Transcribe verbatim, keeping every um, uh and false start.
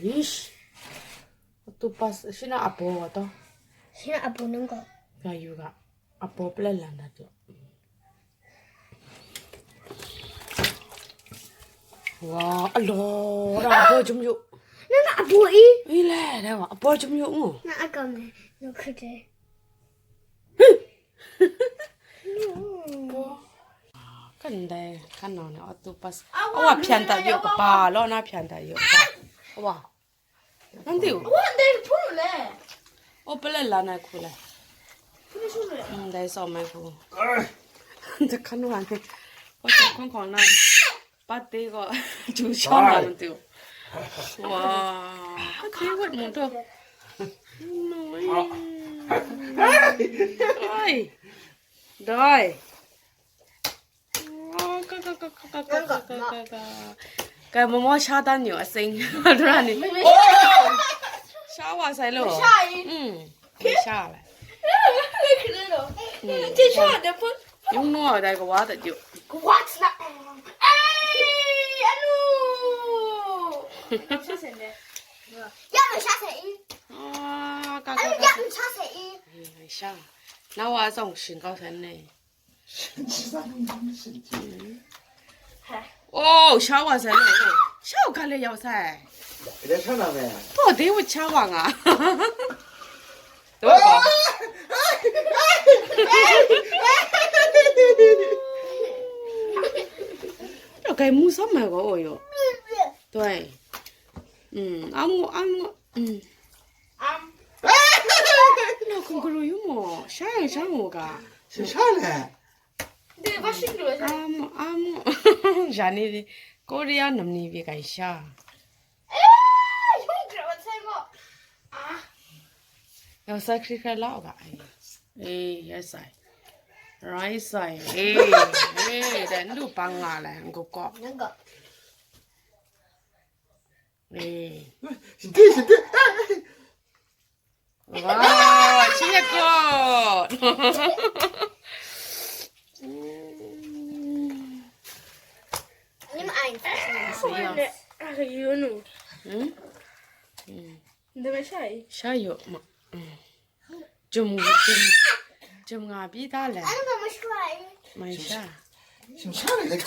Ish. Octopus, shi na apo wa to. Shi na apo nang ko. Ga yu ga. Apo pala lan da tu. Wa, alo, ra apo jum yu. Nang na apo i? I le, da wa, apo jum yu ngu. Na akam le, no khute. Kan dai, kan no ne octopus. Awa, awa, pyan ta yu, kapa lo na pyan ta yu. Awa. Nanti u. Awa, dai phun le. O pala la na khu le. Phun su le. Mm, dai so mai khu. Da kan wa ne. Wa ta kong kong na. Pate ko. Ju sha na nanti u. Wa. Pate wat mo to. No. Ai. Dai. Ka, ka, ka, ka. Ka momo sha dan yu a sing. Rani. Sha wa sai lo. Sha i. Mm. Sha la. Te sha de pun. Yung no dai ka wa da yu. What's that? Ai, anu. Sha sen de. Ya, sha sen i. Ah, ka, ka, anu, ka. Ya, sha sen i. Ai, sha. Na wa zong shin kau san ne. 神奇三明治，神奇。 Oh, sha wa sai lo. Sha u ka le yau sai. 人家上当没？ To de wu sha wa nga. To ko. 要给木上买个哦哟。对。嗯，阿木，阿木，嗯。 Am. No, kung kuru yu mo. Sha yang sha mo ga. Sha sha le. De ba shin du sha. Am, am. Jani de. Korea nam ni bi kai sha. Eh, yung kra wa sai mo. Ah. Yau sai kri kra la ga ai. Eh, yes ai. Rai sai. Eh, eh, dan du pang nga le, ngu ko. Nang ga. Eh. Shinti, shinti. Wow, chinga ko. Ni ma ai. Serious. Aka yu nu. Hmm? Hmm. Nda ma shai. Sha yu ma. Hmm. Jum, jum, jum nga bi ta le. Ano ba ma shai? Mai sha. Sha sha le, like,